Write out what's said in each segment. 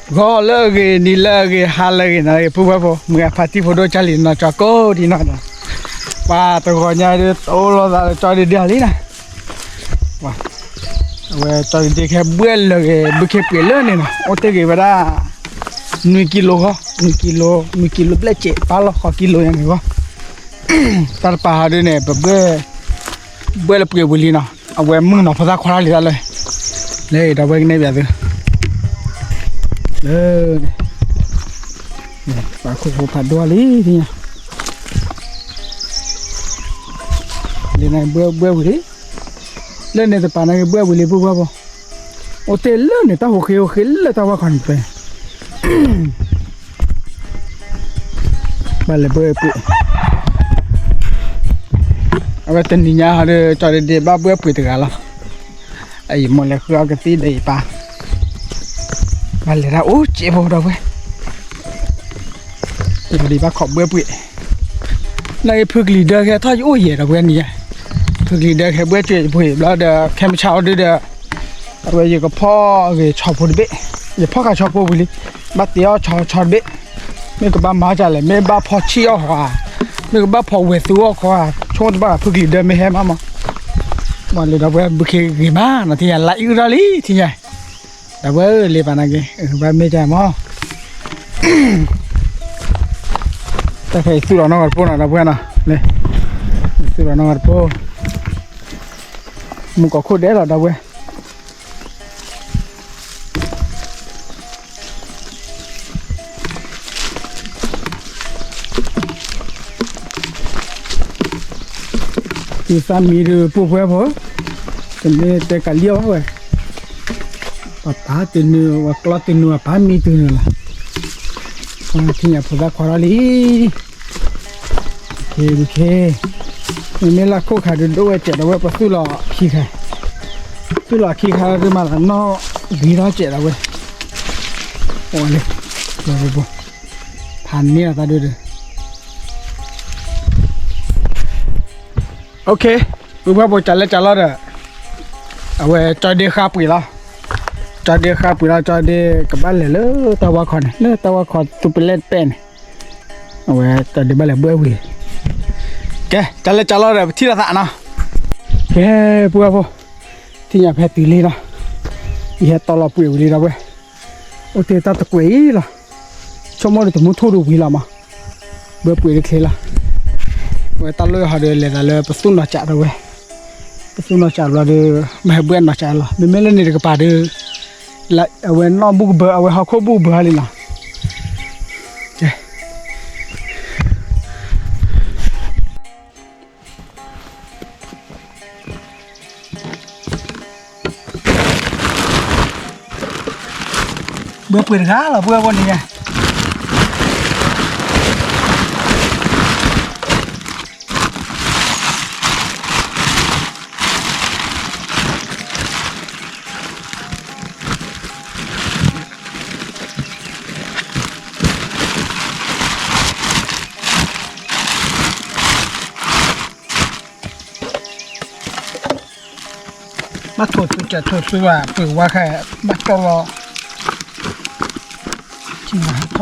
ဂီၤလၢအဂ့ၤ နံၤလၢအဂ့ၤ ဟါလၢအဂ့ၤ နၤလၢအဂ့ၤ ပုၢ်ဝဲၢ်ဖိ မုၢ်ဂၤဖါတံၢ်ဖိဒိၣ်ကၢ်လံၤနီၢ်ကၠီကိးဒံးနီၢ်နီၢ်, ပှၤတဂီၤညါဒ်တအိၣ်လိာ်သးလၢကၠီဒ့ဒ့လံနီၤ, အဝဲကၠီဒ့ဒ့ခဲဘှဲၣ်လၢာ်ဂ့ၤ ဘုခ့ပှ့ၤလၢန့ၣ်နီၤ အိၣ်တ့ၢ်ဂ့ၤဝဲဒၣ် နွံကံလိဂီၢ် နွံကံလိ နွံကံလိဘျဲၣ်စဲး ပာ်လီၤဃီကံလိညါန့ၣ်ဂီၢ်, တၢ်တပၤဟီဒ်န့ၣ် ပဘှဲၣ် ဘှဲၣ်လၢပှ့ၤဝံၤလံနီၤ အဝဲမုၢ်နီၤဖိသၣ်ခွါထီၣ်လံတၢ်လၢ လၢဒီပုၢ်ဝဲၢ်ကနဲၣ်ပၠးသု လၢ ပှၤခိၣ်ဖိဖးဒိၣ်လံ သ့ၣ်ညါ လၢန့ၣ်ဘှဲၣ်ဘှဲၣ်ဝံၤလံ, လၢန့ၣ်တပၤန့ၣ်က့ၤဘှဲၣ်ဝံၤလံ ပုၢ်ဝဲၢ်ဖိ, အိၣ်တ့ၢ်လၢန့ၣ် တၢ်ဟိးဃ့ဟိးဃ့လၢတၢ်ဝါခီန့ၣ်ပဲ ဘၣ်လဲၤဘှဲၣ်ပှ့ၤ, အဝဲတနံၤညါဟီဒီး ကၠီဒ့ဒ့ဘၣ်ဘှဲၣ်ပှ့ၤတဂၤလီၤ, အအံၤမိၢ်လဲၤဃုအီၣ်ကသံၣ်ဒီးအံၤပၢ်, ဘၣ်လဲၤတၢ်အိၣ်စဲးဖိဒီပုၢ်ဝဲၢ် ဒ်ဘၣ်ခိးဘှဲၣ်ပှ့ၤ, နက့ၤဖုကလံၤဒၢခဲထီၣ်ယအိၣ်ယဲၢ်ဒီပုၢ်ဝဲၢ်နံၤယါ, ဖုကလံၤဒၢခဲဘှဲၣ်စဲးယပှ့ၤဘျီဒီး ခဲမုၢ်ဆါအီၤဒုဒီး အဝဲယကဖီၣ်ဂ့ၤဆီဖိတဘ့ၣ်, ယဖီၣ်ဃာ်ဆီဖိဝံၤလံ, ဘၣ်တ့အီၣ်ဆီဆီတဘ့ၣ်, မ့ၢ်ကဘၣ်မၤဒ်လဲၣ်, မ့ၢ်ဘၣ်ဖီၣ်ဆံၣ်အီၣ်ဃီဧါ, မ့ၢ်ကဘၣ်ဖီၣ်ဝဲၢ်သူအီၣ်ဃီဧါ, ဆိတဘၣ်ဖုကလံၤဒၢမ့ၢ်ဟဲမးမး, မ့ၢ်လၢဒီပုၢ်ဝဲၢ်ဘုခ့ဂ့ၤမးနီၤ ထံၣ်ညါ လါအံၣ်အုၣ်ထီၣ်လံ ထံၣ်ညါ ဒီပုၢ်ဝဲၢ်လ့ပာ်နာ်က့ ဘၣ်မ့ၢ်ကမၢ်, တၢ်ခဲအံၤသူၣ်လီၤနီၢ်ဂၤတဖိနီၤ ဒီပုၢ်ဝဲၢ်နီၤ, လၢ သူၣ်လီၤနီၢ်ဂၤတဖိ, မူကီၢ်ခိၣ်ဒဲးလီၤ ဒီပုၢ်ဝဲၢ် သုသးမံဒီးပုၢ်ဝဲၢ်ဖိ, တမ့ၢ်တဲကလံၣ်အီၤဝဲ, ပှၤပာ်တနုာ် ပှၤကျီတနုာ်ပှၤပာ်မံတနုာ်လီၤ, ပှၤထံၣ်ညါဖိသၣ်ခွါထီၣ်လံ, ခဲ, မ့မ့ၢ်လၢခိၣ်ခါဒုးဒိၣ်ဝဲစဲးဒီပုၢ်ဝဲၢ် ပသူၣ်လီၤခံခါ, သူၣ်လီၤခံခါဒုးမၤလီၤနီၣ်ဂ့ၤထီၣ်စဲးဒီပုၢ်ဝဲၢ်, အိၣ်လံ, ဖးန့ၢ်လီၤသးဒုဒီး ပုၢ်ဝဲၢ်ဖိ ကလဲၤကလီဒီး, အဝဲကၠီဒ့ဃါပှ့ၤလီၤ, ကၠီဒ့ဃါပှ့ၤလီၤ ကၠီဒ့ကဘၣ်လဲၤလၢတၢ်ဝါခီန့ၣ် လၢတၢ်ဝါခီသူပလဲၣ်တပဲၢ်န့ၣ်, အဝဲကၠီဒ့ဘၣ်လဲၤဘှဲၣ်ဝံၤ, ကဲ ကလဲၤကလီဒီး ပထံၣ်လိာ်သးနီၤ, ကဲ ပုၢ်ဝဲၢ်ဖိ, ထံၣ်ညါဖဲတုၤလံနီၤ, ယဟဲတီလီၤပှ့ၤဝံၤလံဒီပုၢ်ဝဲၢ်, အိၣ်တ့ၢ်တၢ်တကွဲးအံၤလီၤ, ဆိကမိၣ်ဒီးတမူထူၣ်ဒုးဝံၤလီၤမး ဘှဲၣ်ပှ့ၤတချ့လီၤ, အဝဲတၢ်လီၢ်ဟီဒီးလဲၤသးလၢပသူၣ်နီၢ်ကးဒီပုၢ်ဝဲၢ်, ပသူၣ်နီၢ်ကးဘျီဒီး, မ့ၢ်ဟဲဘှဲၣ်နီၢ်ကးလီၤ မ့မ့ၢ်လၢန့ၣ်တကပၤဒီး, အဝဲနီၢ်ဘူၣ်ကဘၢ အဝဲဟီၣ်ခိၣ်ဘူၣ်ကဘၢလံနီၤ ဘှဲၣ်ပှ့ၤတဂၤလီၤ ပုၢ်ဝဲၢ်ဖိန့ၣ်ညါ ဘၣ်ထိၣ်သုကဲးထိၣ်သုဘၣ် ပှ့ၤဝါခဲ ဘၣ်ကၠီလီၤ ထံၣ်မးဟဲထီၣ်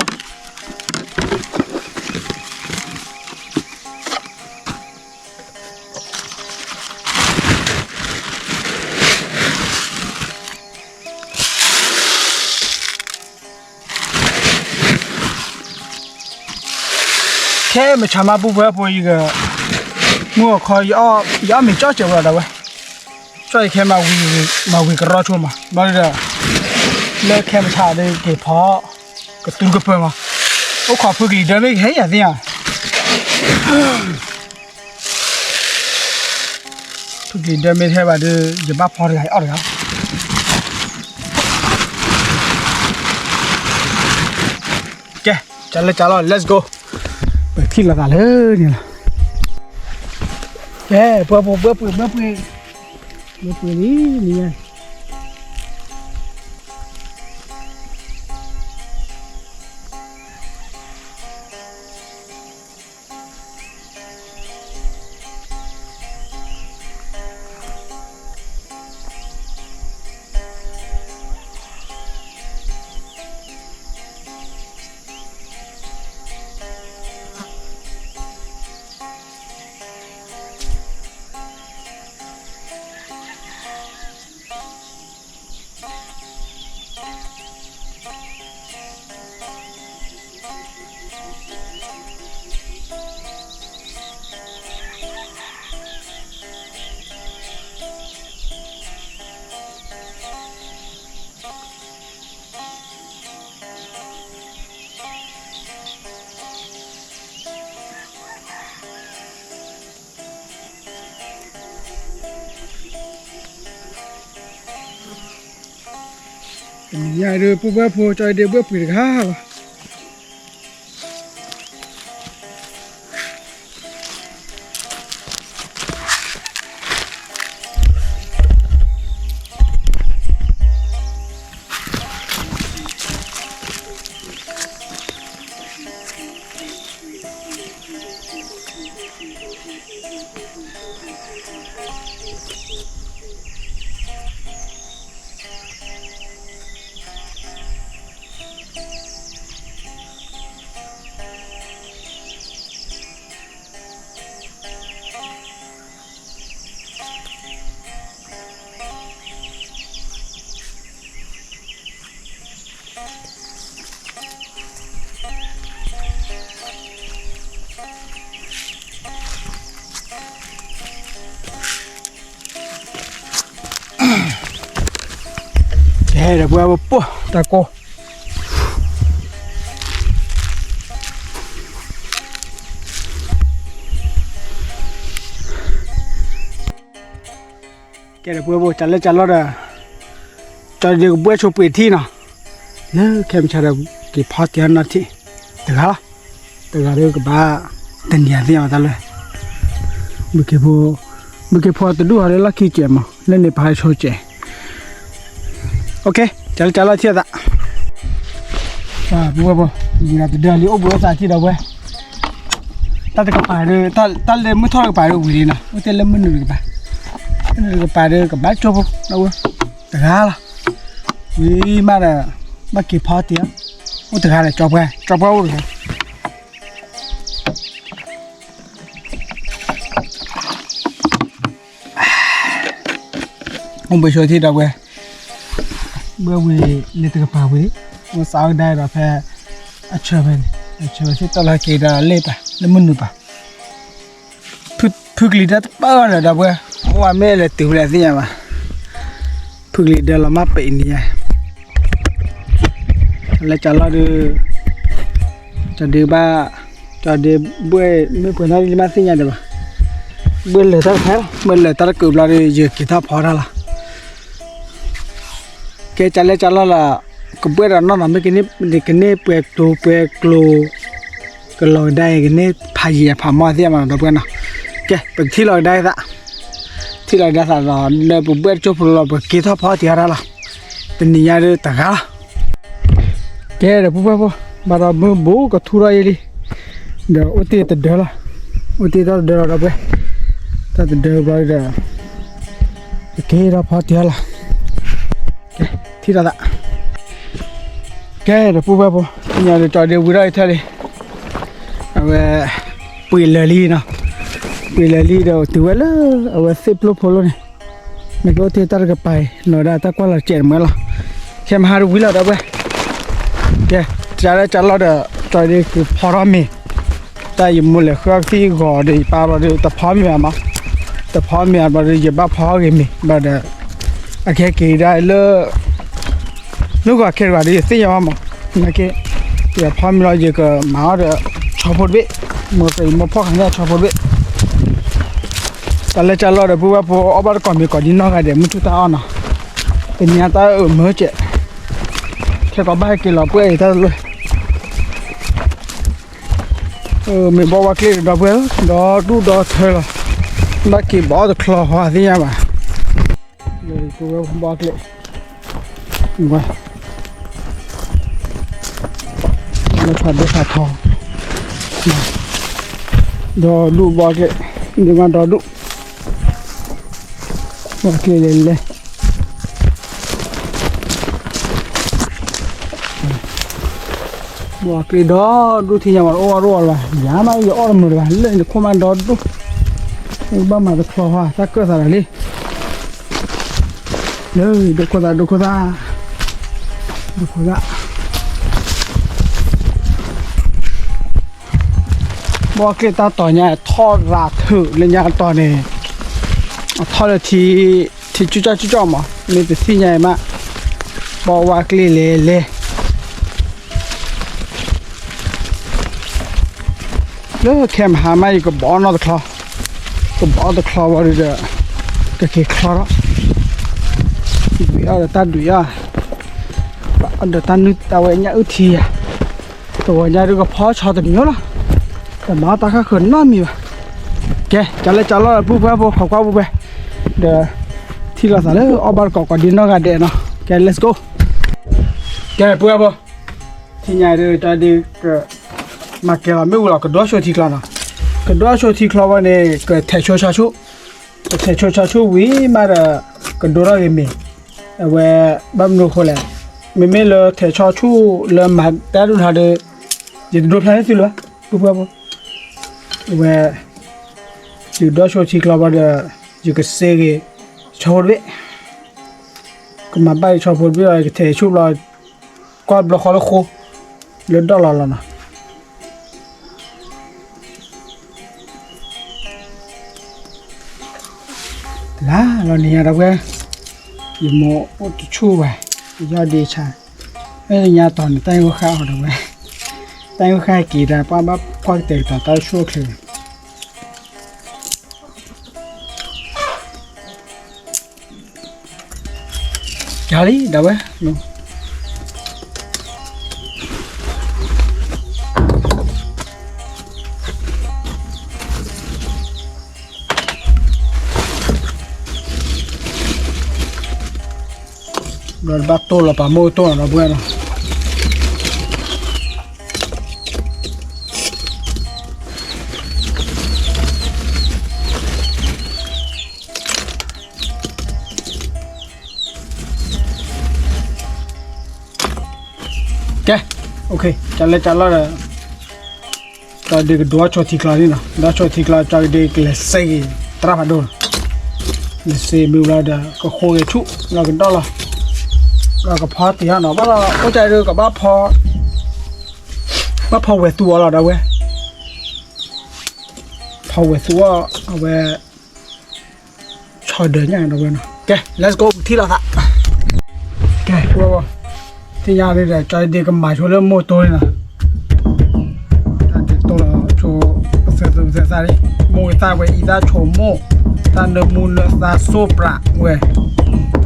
ခဲမုၢ်ဆါမး ပုၢ်ဝဲၢ်ဖိအံၤက မုၢ်အခီ ယအီၣ်မ့ၤကၠီစဲးဝဲဒီးဝဲ ကၠီအံၤခဲမးဝံၤကရီဆိမး ဘျီဒီး လၢခဲမုၢ်ဆါဒီးက့ၤဖီ ကသူကပၢၤမး အိၣ်ခိးဖုကလံၤဒၢမ့ၢ်ကဟဲယၤသ့ၣ်ညါ ဖုကလံၤဒၢမ့ၢ်တဟဲဘၣ်ဒီး ယဘၣ်ဖီတဂၤအီၣ်တဂၤ ကဲ ကလၢကလီၤ let's go ပထံၣ်လိာ်သးလၢန့ၣ်လီၤ ကဲ ပှဲၤပှဲၤပှဲၤပှဲၤပှဲၤ ပှဲၤပှဲၤလံန့ၣ် ယၤဒုး ပုၢ်ဝဲၢ်ဖိ ကၠီဒ့ဘှဲၣ်ပှ့ၤတဂၤလီၤ. ကဲဒီးပှၤပှၤ တၢ်ကိၢ် ကဲဒီးပှၤပှၤ ကၢ်လဲၢ်ကၢ်လီၢ်ဒီး ကၠီဒ့ကဘှဲၣ်ဆိပှ့ၤထံနီၤ, လၢခဲမုၢ်ဆါဒီး က့ၤဖီတ့ၢ်နီၢ်ထံၣ် တဂၤလီၤ. တဂၤဒီးကဘၣ် တနံၤအသ့ၣ်ညါဘၣ်တၢ်လၢ ဘုက့ဖိ ဘုက့ဖိတဒူၣ်ဟီဒီးလီၢ်ခံကဲးမး လၢန့ၣ်ပဟးဆိကဲး. ကၢ်လဲၢ်ကၢ်လီၢ်ထံၣ်အသး ပှၤပှၤ ယံၤဒီးတဒၢလံ အိၣ်ဘှံးအိၣ်သါထံၣ်ဒီးပှၤ တၢ်တကပၤဒီး တၢ်လၢမုၢ်ထီၣ်တကပၤဒီးဝံၤလံနီၤ, အိၣ်တ့ၢ်လၢမုၢ်နုာ်တကပၤ, မုၢ်နုာ်တကပၤဒီးကဘၣ်ကၠိဖိ တဂၤလီၤ. ဝံၤမးဒီး ဘၣ်က့ၤဖီတ့ၢ်, အိၣ်တဂၤဒီးကၠီပှဲၤ ကၠီပှဲၤအိၣ်တဂၤ အိၣ်ဘှံးဆိထံၣ်ဒီးပှဲၤ, ဘှဲၣ်ဝံၤလၢတကပၤဝံၤလံ, အိၣ်စးအီၣ်ကဒါဒီးဖဲ အဆၢဖဲန့ၣ်, အဆၢဖဲသ့ၣ်တီၢ်လီၤက့ၤဒီးလ့ၣ်ပာ် လၢမုၢ်နုာ်ပာ်, ဖုကလံၤဒၢတပၢၢ်ဒီးဒီးပှဲၤ, အိၣ်ဝဲမ့ၢ်လဲၤတုၤဖဲလဲၣ်သ့ၣ်ညါဘၣ်, ဖုကလံၤဒၢလီၤမၢ်ပ့ၤနံၤညါ လဲၤကၢ်လီၢ်ဒီး ကၠီဒ့ဘၣ်, ကၠီဒ့ဘှဲၣ်မ့ၢ်ပှဲၤနီၣ်လံမးသ့ၣ်ညါဒံးဘၣ်, ဘှဲၣ်လၢာ်တၢ်တဖဲလီၤ, ဘှဲၣ်လၢာ်တၢ်တကုးဘျီဒီး ယက့ၤထီၣ်ဖီတၢ်လီၤ. ကဲကၢ်လဲၢ်ကၢ်လီၢ်လီၤ, ကဘှဲၣ်ဒီးနီၢ်နီၢ်မ့ၢ်ကန့ၢ်ပှဲၤကျိၤပှဲၤကျိၤ ကလီၤကဒါအံၤ ကန့ၢ်ဖးယံာ်ဖးမီၢ်သ့ၣ်မးဒီးပှဲၤနီၤ, ကဲ ပကထံၣ်လီၤကဒါအံၤသး, ထံၣ်လီၤကဒါသးဒီး လၢပဘှဲၣ်တကၠိဖိလီၤ ပက့ၤထီၣ်ဖီတ့ၢ်အီၣ်တၢ်လီၤ, တနံၤညါဒုးတဂၤလီၤ. ကဲဒီးပုၢ်ဝဲၢ်ဖိ, ဘၣ်ဒီးမုၢ်ဘူးကထူထီၣ်အံၤလံ, ဒီးအိၣ်တ့ၢ်တဒၢလီၤ, အိၣ်တ့ၢ်တၢ်တဒၢလီၤဒီးပှဲၤ, တၢ်တဒၢဘျီဒီး ကက့ၤထီၣ်ဖီတ့ၢ်အီၣ်လီၤ. ကဲ ထံၣ်တၢ်သး, ကဲဒီးပုၢ်ဝဲၢ်ဖိ, သ့ၣ်ညါဒီးကၠီဒ့ဝံၤထီၣ်အံၤထဲလံ, အဝဲ ပှ့ၤလၢာ်လံနီၤ, ပှ့ၤလၢာ်လံဒီးတုၤဝဲလၢ အဝဲသ့ၣ်ပျိၢ်ဖိလီၤန့ၣ်, နကအိၣ်တ့ၢ်တၢ်တကပၤအံၤ လီၤဒၣ်တၢ်ကွၢ်လီၤစဲးတမၢလီၤ, ခဲမဟါတဝံၤလီၤဒီးပှဲၤ, ကဲ ကၢ်လဲၢ်ကၢ်လီၢ်ဒီး ကၠီဒ့က့ၤဖီထီၣ်မ့ၤ, တၢ်ယမိၢ်လဲၤဃုအီၣ်ကသံၣ်ဂီၤဒီး ယပၢ်ဘျီဒီး တဖီမ့ၤဘၣ်မး, တဖီမ့ၤဘျီဒီး ယဘၣ်ဖီအီၣ်ဂ့ၤမ့ၤ ဘျီဒီး အကဟဲက့ၤဒၣ်လၢ လၢဂီၤခဲတဂၤဒီး ယသ့ၣ်ညါဘၣ်မး, နာ်က့ ယဖီမ့ၤလီၤ ယကမၤအီၣ်ဒီး ဆီဖိတဘ့ၣ်, မိၢ်မိၢ်ဖီၣ်ဃာ်န့ၢ်ဆီဖိတဘ့ၣ်, တၢ်လဲၢ်ကၢ်လီၢ်ဒီးပုၢ်ဝဲၢ်ဖိ အီၣ်ဘၣ်တကိးမ့ၤကိးဒ်နီၢ်ဂၤဒဲး မုၢ်ထူၣ်တၢ်အီၣ်နီၤ, တနံၤအံၤတၢ်အၢၣ်မၢကဲး, ခဲကိးဘၣ်ဟဲက့ၤလီၤပှဲၤအံၤတၢ်တလၢ မ့ၢ်ဘီဝါကျ့ဒီးပှဲၤ ဒီဒူၣ်ဒီထၢလီၤ, ဘၣ်က့ၤဘီအီၣ်တချီဃီသ့ၣ်ညါဘၣ်, ပဝဲဘီကျ့ လၢဖးဒိဖးထီ ဒီဒူၣ်ဘီကျ့ ဒ်မးဒီဒူၣ် ဘီကျ့လဲၤလဲၤ ဘီကျ့ဒီဒူၣ်ထံၣ်ညါဘၣ် အိၣ်အီၣ်ရိၣ်အီၣ်လီၤ ယၤမးယအီၣ်တမုာ်တဂၤ လၢန့ၣ်တခိၣ်မးဒီဒူၣ် ဘၣ်မၤတချီဃီ တၢ်ကၢၣ်သးဒီးလံ လၢဒိခိၣ်သးဒိခိၣ်သး ဒိခိၣ်သး ဘီကျ့တၢ်တီၤညါ ထီၣ်ရၤထုးလၢညါတီၤန့ၣ် အထီၣ်လၢထံ ထံကၠူၣ်ကၠီၣ်ကၠူၣ်ကၠီၣ်မး မ့ၢ်တထံၣ်ညါအံၤမး ဘီဝါကျ့လဲၤလဲၤ လၢခဲမဟါမး ယကဘီနီတချီ ကဘီတချီဝံၤဒီး ကက့ၤချီထီၣ် ဒွံးအီၣ်ဒီးတၢ်ဒွံးအီၣ် ဒီးတၢ်နုၢ်တၢ်ဝဲညၣ်အုၣ်ထံယၤ, တဝီညါဒုးကဖီဆီတမံၤလီၤ, တမၤတၢ်ဃၣ်ဃၢၤနီတမံၤဘၣ်. ကဲ ကလဲၤကလီၤဒီး ပုၢ်ပှၢ်ဖိ ခိးကွၢ်ပုၢ်ပှၢ်, ဒီး ထံၣ်လိာ်သးလၢအီၣ်ဘၣ်တကိးကိးဒ်နီၢ်ဂၤဒဲးနီၤ. ကဲ let's go. ကဲ ပုၢ်ပှၢ်ဖိ, ထံၣ်ညါဒုး ကၠီဒ့က မၤကဲၤလီၤမ့ၣ်အူလီၤ ကဒိးဆိထံချီနီၤ. ကဒိးဆိထံချီဝဲန့ၣ် ကထဲးဆိဆါဆူၣ်, ကထဲးဆိဆါဆူၣ်ဝံၤမးဒီး ကဒိထီၣ်ဂ့ၤမ့ၤ, အဝဲ ဘၣ်မနုၤအဃိလဲၣ်, မ့မ့ၢ်လၢထဲးဆိဆါဆူၣ်လၢမၤတၢ်ဒိၣ်ထီဒီး ယတဒိဖျါန့ၢ်သုလၢၤဘၣ် ပုၢ်ပှၢ်ဖိ. အဝဲ ယကဒိးဆိထံချီဘၣ်ဒီး ယကစ့ဂ့ၤ ဆီဖိတဘ့ၣ်, ကမၤဘၣ်ယဆီဖိတဘ့ၣ်လီၤ ယကထဲးဆိဘျီ ကွၢ်ဘျီဃီလၢဃိ လၢဒီၣ်လီၤလီၤနီၤ. လါလီၤနံၤညါဒီပုၢ်ဝဲၢ်, ယမိၢ်အိၣ်တဆူၣ်ဘၣ်, ယီၢ်ဒ့ဆါ, လၢညါတီၤန့ၣ် တၢ်ဂိၢ်ဃၣ်အီၤဒီပုၢ်ဝဲၢ်, တၢ်ဂိၢ်ဃၣ်က့ၤတၢ် ပှၤဘၣ်ကွၢ်ကတဲာ်ကတီၤတၢ်အိၣ်ဆူၣ်အိၣ်ချ့ ကလံ ဒီပုၢ်ဝဲၢ်, ဘျီတဘၣ်တိၢ်လီၤပာ်မိၢ်တိၢ်နီၤ ဒီပုၢ်ဝဲၢ်နီၤ. ကဲ, ကလဲၤကလီၤဒီး ကၠီဒ့ကဒိးဆိထံချီန့ၣ်နီၤ, ဒိးဆိထံချီ ကၠီဒ့ကလဲၤစ့ဂ့ၤ သရၣ်ဖးဒိၣ်နီၤ, လဲၤစ့မ့ၢ်ဘျီဒီး ကဃိဂ့ၤဆူၣ် လီၤကဒီၣ်လီၤ, လီၤကဖီတ့ၢ်နီၤ, ဘၣ်လီၤ အိၣ်ကၠီဒ့ကဘၣ်ဖီ, ဘၣ်ဖီဝဲၤသူအီၤလီၤ ဒီပုၢ်ဝဲၢ်, ဖီဝဲၤသူအီၤ အဝဲ ဆီဒၢညါဒီပုၢ်ဝဲၢ်နီၤ. ကဲ let's go ထံၣ်လိာ်သး. ကဲ ပုၢ်ဝဲၢ်, သ့ၣ်ညါဒ်ဒီး ကၠီဒ့ကမၤဆိလၢမိၢ်တိၢ်န့ၣ်နီၤ, တၢ်ဒ့တိၢ်လီၤဆိ ပသၢသၢသၣ်န့ၣ်, မိၢ်ဝဲသၣ်ဝဲအံၤသၣ်ဆိမိၢ်, တၢ်နၢမူနၢသါစိပြးဝဲ,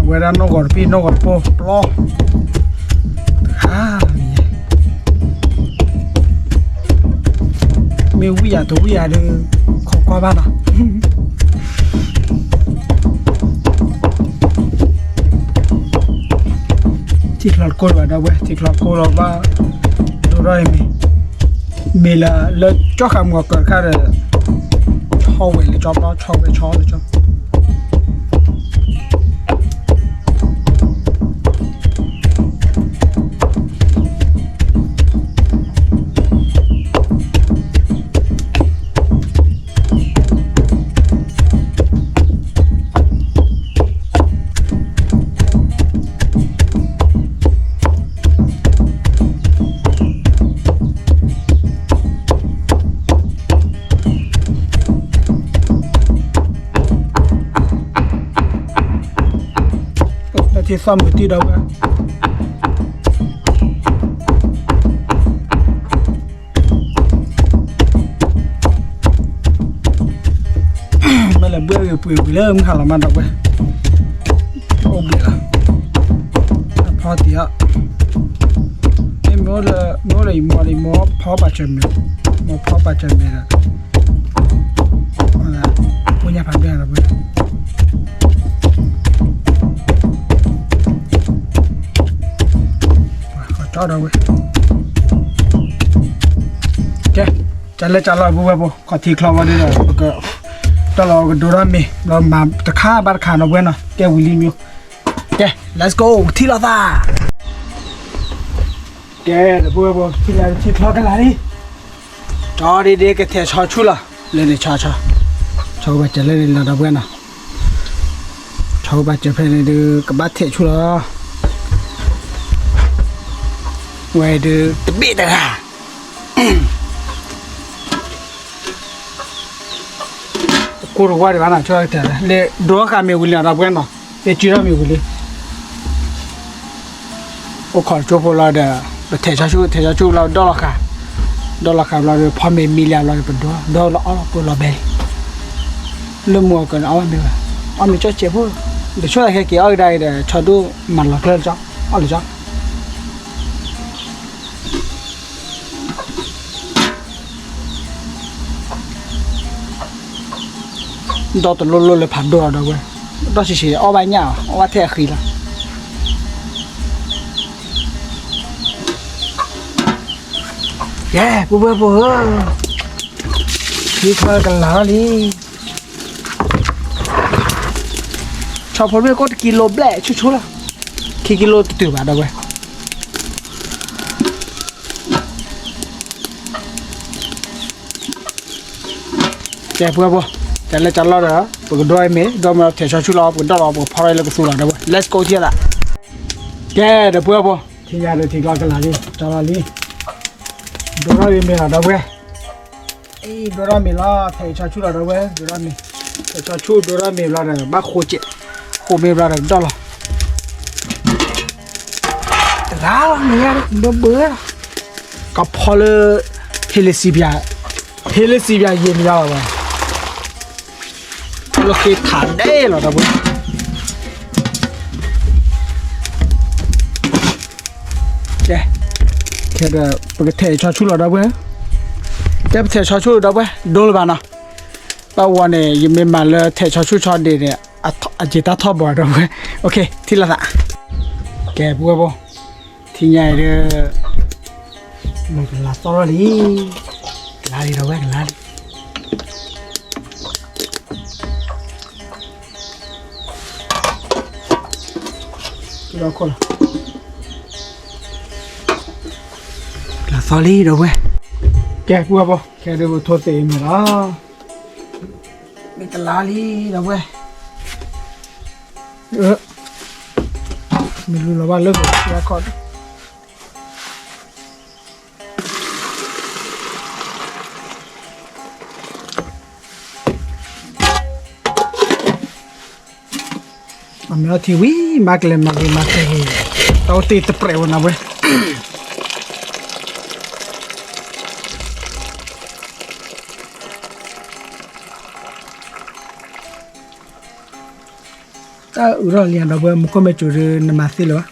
အဝဲဒၣ်နီၢ်ဂီၤတပံၢ် နီၢ်ဂီၤတပိၢ်ပျီ တခါလီၤန့ၣ် မ့ၢ်ဝံၣ်ယၤတဝံၣ်ယၤဒီး ခိးကွၢ်ဘၣ်နီၤ. ထံချီတကိၢ်လၢၤဘၣ် ဒီပုၢ်ဝဲၢ်, ထံချီတကိၢ်လၢၤဘၣ်, ဒိၣ်ထီၣ်အံၤမ့ၤ, မ့ၢ်လၢလၢကၠီဃာ်မုၢ်ကၢၤတခါဒီး ဆီဝဲလၢကၠီဘျီ ဆီဝဲဆီလၢကၠီ လၢထံသီၣ်မုၢ်တံၢ်ဒီပုၢ်ဝဲၢ် မ့ၢ်လဲၤဘှဲၣ်ဂ့ၤပှ့ၤဝံၤလၢမုၢ်ဟါလီၤမးဒီပုၢ်ဝဲၢ်, အိၣ်ဘှံးလီၤ, အဖီတံၢ်အီၤ, မ့ၢ်မ့ၢ်အိၣ်လၢ မ့ၢ်အိၣ်လၢယမိၢ်ဒီး မိၢ်ဖီပာ်စၢၤမ့ၤ, မိၢ်ဖီပာ်စၢၤမ့ၤဒီး ဖိညၣ်ဖးဒိၣ်ဒီပုၢ်ဝဲၢ် ကၠီဒီပုၢ်ဝဲၢ်, ကဲ, ကလဲၤကလီၤပုၢ်ဝဲၢ်ဖိ ခီၣ်ထံချီဝဲဒၣ်ဒီး ပက တၢ်လီၤကဒိထီၣ်မ့ၤ လီၤမၤတခါဘၣ်တခါနီၤပုၢ်ဝဲၢ်နီၤ, ကဲဝံၤလံမ့ၢ်, ကဲ let's go ထံၣ်လိာ်သး ကဲ ဒီပုၢ်ဝဲၢ်ဖိ ထံၣ်လိာ်ထံချီကလၤလံ, ကၠီဒ့ဒ့ကထဲးဆီဆူၣ်လီၤ, လၢန့ၣ်ဆီဆီ, ဆီဘၣ်စၢၤလၢန့ၣ်လီၤဒီပုၢ်ဝဲၢ်နီၤ, ဆီဘၣ်စၢၤဖဲန့ၣ်ဒုး ကဘၣ်ထဲးဆူၣ်လီၤ, ဝဲဒုးတဘ့ၣ်တဂၤ ကိၢ်တဝါဒံးဘၣ်နီၤ, လၢဒိးဃာ်မ့ၤဝံၤလံဒီပုၢ်ဝဲၢ်နီၤ, လၢစုထီၣ်မ့ၤဝံၤလံ, အိၣ်ခိးတကၠိဖိလီၤဒီး ပထဲးဆီဆူၣ် ထဲးဆီဆူၣ်လီၤဒီးလီၤဃာ်, ဒီးလီၤဃာ်ဘျီဒီး ဖီမ့ၤမံလံဘျီဒီး ပဒိး ဒီးလီၤအီၣ်လီၤပှဲၤလီၤဘဲလံ, လၢမုၢ်အကၢၤန့ၣ် အီၣ်ဘၣ်မ့ၤဘၣ်, အီၣ်မ့ၤကၠီစဲးဖိ, တဆိကမိၣ်သးခဲက့ၤအီၣ်ကဒါအံၤဒီး ဆီဒိၣ်မၤလီၤကျၢၢ်လၢကၠီ, အီၣ်လၢကၠီ ဒီတလိၣ်လိၣ်လၢဖးဒိၣ်လီၤ ဒီပုၢ်ဝဲၢ်, ဒီဆံးဆံး အီၣ်ဘၣ်ညၣ်အီၤ အီၣ်ဘၣ်ထဲအဃံလီၤ. ကဲ ပုၢ်ဝဲၢ်ဖိဧၢ, ထံထီၣ်ကလၤလီၤလံ. ဆီဖိမ့ၢ်ကိၣ်တကံလိဘျဲၣ်ဆိဆိလီၤ, ခံကံလိတတုၤဘၣ် ဒီပုၢ်ဝဲၢ်. ကဲ ပုၢ်ဝဲၢ်ဖိ, တၢ်လၢတၢ်လီၢ်ဒီး ပကဒိမ့ၤ, ဒိမ့ၤလီၤ ထဲးဆီဆူၣ်လီၤ ပကဒိလီၤ ပကဖီထီၣ်လၢကသူလီၤ ဒီပုၢ်ဝဲၢ်. Let's go ထံၣ်သး. ကဲ ဒီပုၢ်ဝဲၢ်ဖိ, ထံၣ်ညါဒီးထံကျိကလၤလံ ကလီၤလံ. ဒိထီၣ်မ့ၤလီၤ ဒီပုၢ်ဝဲၢ်. အံၤ ဒိထီၣ်မ့ၤလီၤ ထဲးဆီဆူၣ်လီၤ ဒီပုၢ်ဝဲၢ်, ဒိထီၣ်မ့ၤ, ထဲးဆီဆူၣ် ဒိထီၣ်မ့ၤဘျီဒီး ဘၣ်ဃိစဲး, ဃိမ့ၤဘျီဒီး ကဒိလီၤ. တဂၤလီၤ မ့ၢ်ညါ ဘၢဘၢလီၤ. ကဖီလၢ ဟ့လစံပျၢ်, ဟ့လစံပျၢ်ယံာ်မ့ၢ်ယါလီၤဘၣ်. လၢဃ့ထးဒဲးလီၤ ဒီပုၢ်ဝဲၢ်. ကဲ, ခဲဒီး ပကထဲးဆီဆူၣ်လီၤ ဒီပုၢ်ဝဲၢ်. ကဲ ပထဲးဆီဆူၣ် ဒီပုၢ်ဝဲၢ် ဒိလၢၤဘၣ်နီၤ. ဘၣ်ဝံၤန့ၣ် ယမ့ၢ်မၤလၢထဲးဆီဆူၣ်ဆီဒံးန့ၣ် အစ့တၢ်ထီၣ်ဘီ ဒီပုၢ်ဝဲၢ်. ထံၣ်လိာ်သး. ကဲ ပုၢ်ဝဲၢ်ဖိ, ထံၣ်ညါအံၤဒီး မ့ၢ်ကလၤသီၣ်ထီၣ်လံ, ကလၤလံ ဒီပုၢ်ဝဲၢ် ကလၤလံ. လီၤသီၣ်လံ ဒီပုၢ်ဝဲၢ်. ကဲ ပုၢ်ဝဲၢ်ဖိ, ခဲဒုးပထိသ့အံၤမ့ၢ်လီၤ. မ့ၢ်ကလၤလံ ဒီပုၢ်ဝဲၢ်. မ့ၢ်လူလီၤဘၣ်လၢပှၤခီၣ် အမ့ၢ်အီထံဝံၤ မၤကလဲၤမၤက့ၤမၤကဲက့ၤ တၢ်အိၣ်တ့ၢ်တပြဲးဝဲနၤဝဲ. တၢ်အုးထီၣ်လံဒီပုၢ်ဝဲၢ် မူခိၣ်မ့ၢ်စူၤဒီး နမၤသ့လၢၤဘၣ်.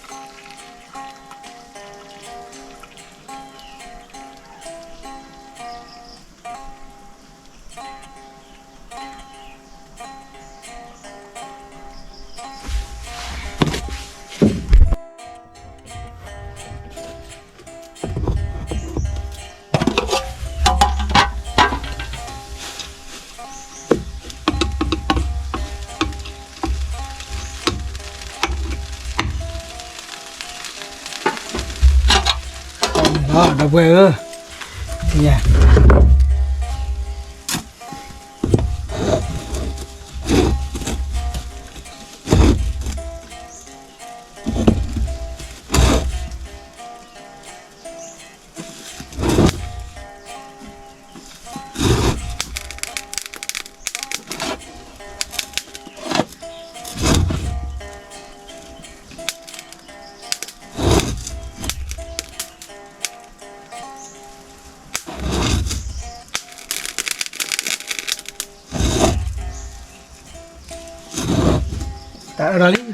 ဒီပုၢ်ဝဲၢ်ဧ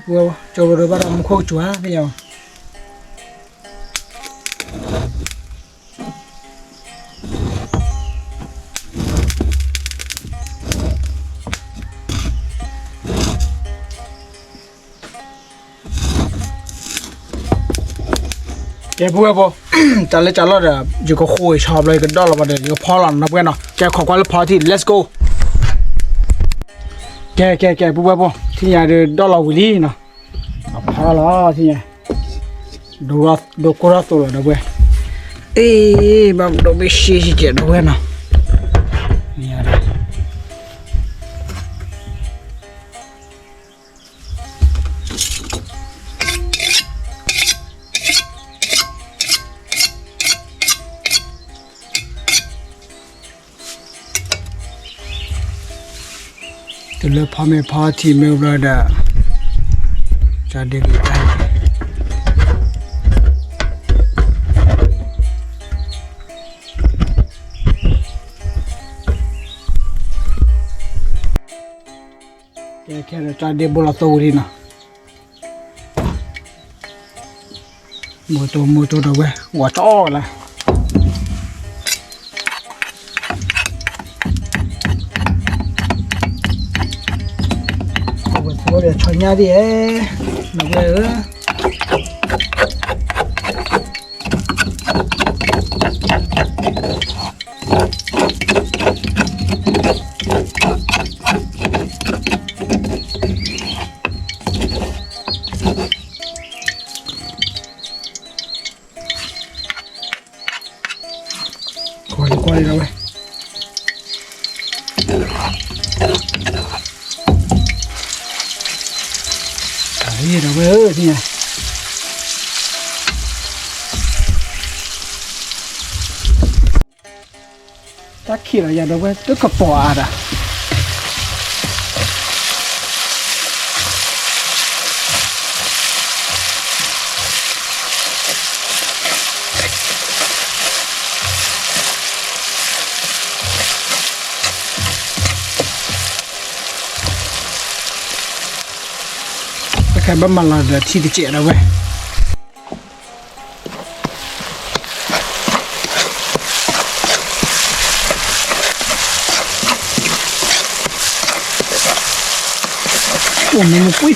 ၢ, တၢ်အၢၣ်လီၤလံ ပှၤကၠိရိၤဒီးဘၣ်ဒီးမူခိၣ်ကစူၤဧါ သ့ၣ်ညါ. ကဲ ပုၢ်ဝဲၢ်ဖိ, တၢ်လၢတၢ်လီၢ်ဒီး ယကဃိအံၤဆီဘျီ ယကဒိၣ်လီၤဘၣ်ဒီး ယကဖီလီၤနီၤ ပုၢ်ဝဲၢ်နီၤ. ကဲ ခိးကွၢ်လၢဖီထံၣ် let's go. ကဲ ကဲ ကဲ ပုၢ်ဝဲၢ်ဖိ, ထံၣ်ညါဒီးဒိၣ်လီၤဝံၤလံနီၤ. ဖီလီၤ ထံၣ်ညါ, ဒိၣ်ကိၢ်ထီၣ်သိးလီၤ ဒီပုၢ်ဝဲၢ်. အ့ ဘၣ်ဒိၣ်ဘ့ၣ်ရှ့ရှ့ကဲ ဒီပုၢ်ဝဲၢ်နီၤ. တုၤလၢဖီမ့ၤဖီထံမ့ၢ်ဘျီဒီး ကၠီဒ့ကတၢၢ် ကဲ ခဲဒီးကၠီဒ့ဘိလီၤသိဝံၤလံနီၤ. မိၢ်တိၢ်မိၢ်တိၢ်ဒီပုၢ်ဝဲၢ် ဂီၤကၠီလၢ ကဲ ကဲ ကဲ ပုၢ်ဝဲၢ်ဖိ, ဆီညါဒ်ဧါ, ဒီပုၢ်ဝဲၢ်ဧၢ. ကွၢ်လံ ကွၢ်လံ ဒီပုၢ်ဝဲၢ်, ဒီပုၢ်ဝဲၢ်ဧၢ, တၢ်ခံးလီၤယၤ ဒီပုၢ်ဝဲၢ် တကပီၤအါဒၣ် တၢ်ခဲဘၣ်မၤလီၤဒီးထံတစဲး ဒီပုၢ်ဝဲၢ်. အိၣ်မူမူကွံ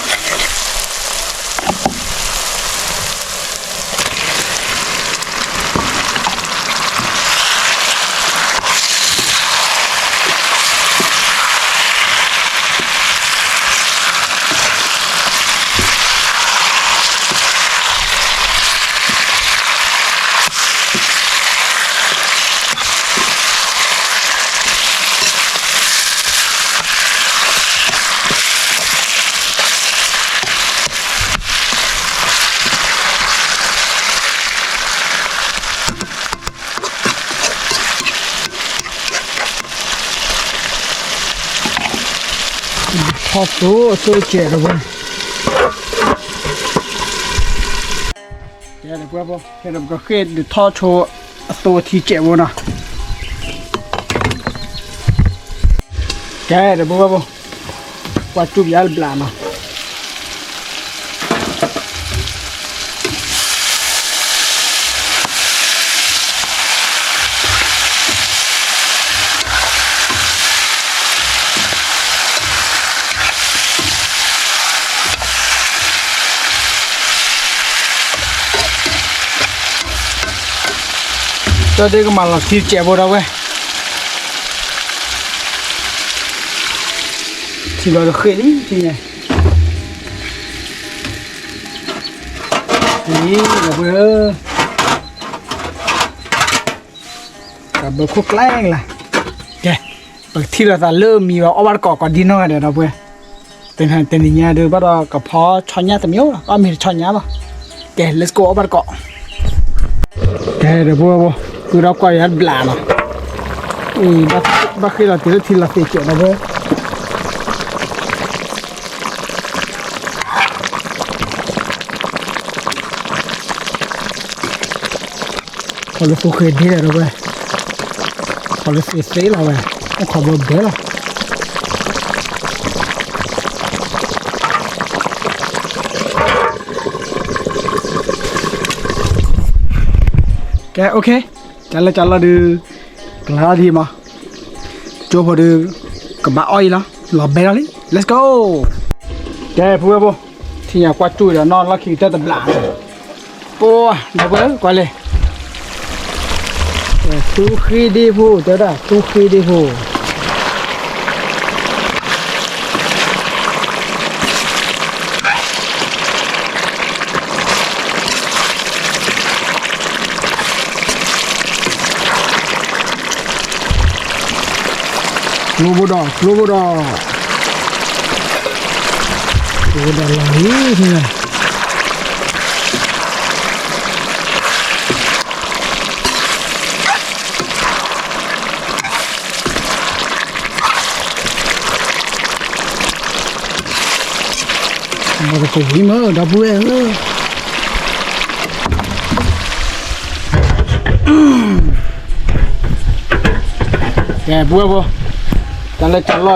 ာ် ထီၣ်သိအစိၣ် ကဲဒီပုၢ်ဝဲၢ်ဖိ, ကဲဒီးပကဃ့ၢ်ဒုးထီၣ်ဆိအသိအထံစဲးဖိနီၤ. ကဲဒီပုၢ်ဝဲၢ်ဖိ, ကွၢ်စူၣ်ပယါတဘျးနီၤ. တၢ်ဒ့ကမၤလီၤထံစဲးဖိ ဒီပုၢ်ဝဲၢ်, ထံလီၤတဃ့ၢ်လံန့ၣ်, အံၤ ဒီပုၢ်ဝဲၢ်ဧၢ, ကဘၢခိၣ်ကျဲလၢ်, ကဲ ပကထံၣ်လိာ်သးလၢမံၤဘၣ်အီၣ်ဘၣ်တကိးကိးဒ်နီၢ်ဂၤဒဲး ဒီပုၢ်ဝဲၢ်, တနံၤညါဒုးဘၣ်ဒီးကဖီဆီညါတမံၤလီၤ, အီၣ်မ့ၤတဆီညါလီၤ. ကဲ let's go အီၣ်ဘၣ်တကိး. ကဲဒီပုၢ်ဝဲၢ်ဖိ, ဃုဒီးကွၢ်ယါတဘျးနီၤ, အံၤ ဘၣ်ဃ့ၢ်လီၤတုၤလၢထံလီၤသ့းစဲး ဒီပုၢ်ဝဲၢ်. ခီလၢသူဃ့ဒ့ဒီးဝဲ, ခီလၢသ့သ့လီၤဝဲ, အိၣ်ခိးဘၢဘၢလီၤ. ကဲ okay, ကလၢကလီၢ်ဒုး ကလီဒံးမး, ကၠိဖိဒုး ကဘၣ်အီၣ်အံၤလီၤ, လီၤဘဲလီၤလံ, let's go. ကဲ ပုၢ်ဝဲၢ်ဖိ, ထံၣ်ညါကွၢ်စူၣ်ဒီးနီၢ်လီၢ်ခံကတၢၢ်တဘျးန့ၣ်, ပှၤ ဒီပုၢ်ဝဲၢ် ကွၢ်လဲၣ်, သူဃ့ဒ့ဖိ တဲဝဲဒၣ် သူဃ့ဒ့ဖိ. ကျိဘိဒီး ကျိဘိဒီး, ကျိဘိဒီးလီၤလံန့ၣ်. မ့ၢ်တကဝံၤမ့ၢ် ဒီပုၢ်ဝဲၢ်ဧၢ. ကဲ ပုၢ်ဝဲၢ်ဖိ, တၢ်လၢတၢ်လီၢ်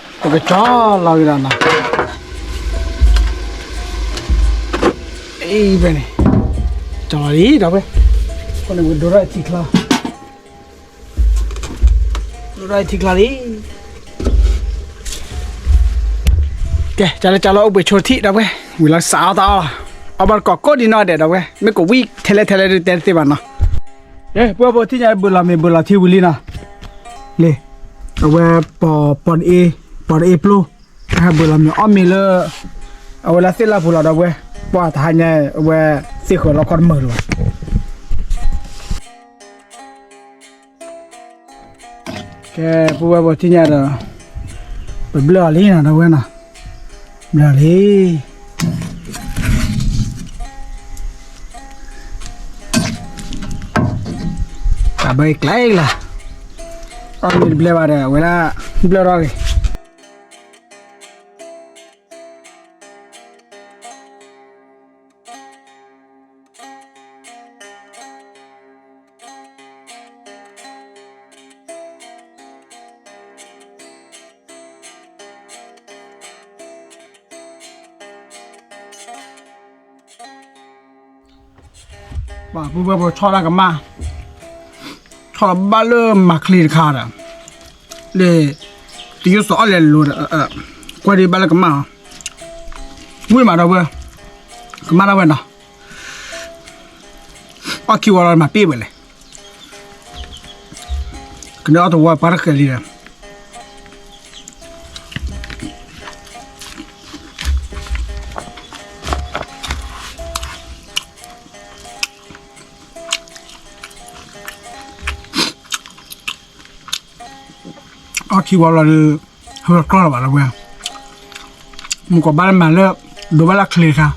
ဒီး ပကကၠီလီၤကဒီးနီၤ. အံၤဖဲန့ၣ် ကၠီလီၤလံ ဒီပုၢ်ဝဲၢ်, အဃိန့ၣ် ပကဒိထီၣ်ထံချါ, ဒိထီၣ်ထံချါလံ. ကဲ ကၢ်လၢကၢ်လီၤအိၣ်ဘှံးဆိတထံၣ် ဒီပုၢ်ဝဲၢ် ဝံၤလီၤစးအီၣ်တၢ်အီၣ်လီၤ. အီၣ်ဘၣ်တကိးကိးဒံးနီၢ်ဒဲး ဒီပုၢ်ဝဲၢ် မ့ၢ်ကဝံၣ်ထဲလဲၣ်ထဲလဲၣ်ဒုးတဲတသ့ဘၣ်နီၤ. ကဲ ပုၢ်ဝဲၢ်ဖိထံၣ်ညါ ဘုးလီၤမ့ၤဘုးလီၤထံဝံၤလံနီၤ. လံ အဝဲ ပီၤတအ့ ပီၤတအ့ပျိ ဟဲဘုးလီၤမ့ၤအီၣ်မ့ၤလၢ အဝဲလၢသ့ၣ်လၢ်ပူၤလီၤ ဒီပုၢ်ဝဲၢ်, ပှၢ်တဟါညါ အဝဲသ့ၣ်ဃၢၤလီၤခီတမုာ်လၢၤဘၣ်. ကဲ ပုၢ်ဝဲၢ်ဖိထံၣ်ညါဒီး ပဘျၢၣ်အီၤလံနီၤ ဒီပုၢ်ဝဲၢ်နီၤ, ဘျၢၣ်လံ တၢ်ဘၢအံၤကျဲလၢ်, အီၣ်မ့ၤတဘျဲဘၣ်ဒီး အဝဲဒၣ်ဘျၢၣ်ထီၣ်ဂ့ၤ. ပှၤပုၢ်ဝဲၢ်ဖိဆီၣ်တၢ်ကမၣ်, ဆီၣ်လီၤဘၣ်လၢမၤချ့တခါဒီး, လၢ တယိၣ်စီၤအီၣ်လဲၤလိၤဒီး, ကွၢ်ဒံးဘၣ်လၢကမၣ်အီၤ, ဝံၣ်မးဒီပုၢ်ဝဲၢ်, ကမၣ်ဒၣ်ဝဲနီၤ, အီၣ်ခံဝီလီၤမၤပ့ၢ်ဝဲလဲၣ်. ကန့ၣ်အီၣ်တဝီပှၤတဃဲၤလံဒီး အီၣ်ခံဝီလီၤဒီး ဟၢကျီၢ်လီၤဘၣ်လၢဝဲ, မုၢ်ကီၢ်ဘၣ်လၢမၤလၢ ဒိးဘၣ်လၢချ့ခါ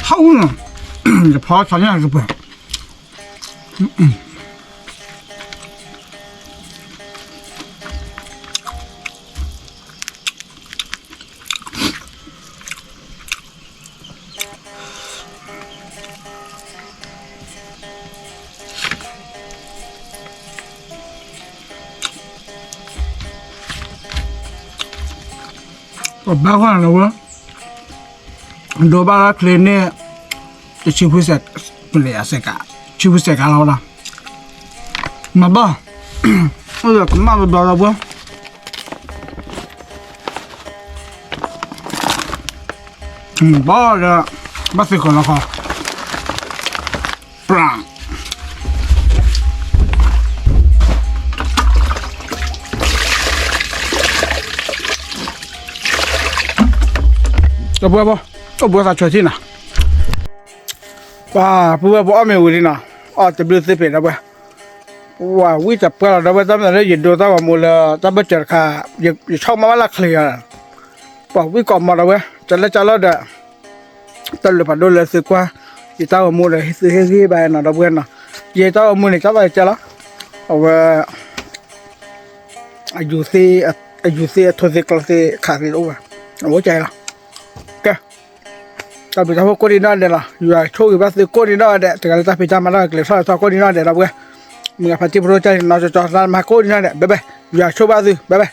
ဟးအူနီၤ, ယဖီဆီညါကပၢၤ ပဘၣ်ဃီလီၤဝဲ, ဒိးဘၣ်လၢချ့န့ၣ်, တဆံဖုစဲး, ပလဲၤအစဲးကး, ဆံဖုစဲးကးလီၤဝဲဒၣ်, မၤဘၣ်, အိၣ်ဒီးကမၣ်တဘျီလီၤဝဲ ဘၣ်ဒီး, ဘၣ်သ့ၣ်ဃီလီၤခီ, ပြၢ်, တဘှဲဘၣ်, တဘှဲသးဆွဲထံၣ်နၤ, ပှၤပုၢ်ဝဲၢ်ဖိအီၣ်မ့ၤဝံၤလံနီၤ, အီၣ်တဘျုးသ့ဖ့းဒီးဝဲ, ပှၤဝံၣ်တပှဲလီၤဒီးဝဲ တၢ်မၤလၢယဒိတၢ်ဂီၤမူလၢ တၢ်ဘၢၣ်စၢၤတခါ, ယဆီၣ်ကမၣ်ဘၣ်လၢချ့အီၤ, ပှၤဝံၣ်ကိးမီၤဒီးဝဲ, ကၢ်လၢကၢ်လီၤဒီး, တၢ်လၢပှၤဒိလၢသုကွၢ်, ယတၢ်ဂီၤမူဒီး သုဟ့ၣ်ဂံၢ်ဘၣ်နီၤ ဒီပုၢ်ဝဲၢ်နီၤ, ယတၢ်ဂီၤမူန့ၣ် ကၢ်လီၤယကၢ်လီၤ, အဝဲ အယူၤသ့အထိသ့ကျီသ့ခးသ့တအိၣ်ဘၣ်, အဝဲကၢ်လီၤ, ကဲ, တၢ်ဘျုးတၢ်ဖှိၣ်ကိးဒံးနီၢ်ဒဲးလီၤ, ယွၤဆိၣ်ဂ့ၤဘၣ်သုကိးဒံးနီၢ်ဒဲး, တဂၤလၢတၢ်ဖံးတၢ်မၤတၢ်ကကျဲၤထီၣ်ထီကိးဒံးနီၢ်ဒဲး ဒီပုၢ်ဝဲၢ်, မုၢ်ဂၤဖါတံၢ်ဖိတၢ်ကနီၤကၠီကၠီ တၢ်မၤကိးဒံးနီၢ်ဒဲး, ဘဲဘဲ, ယွၤဆိၣ်ဘၣ်သု, ဘဲဘဲ.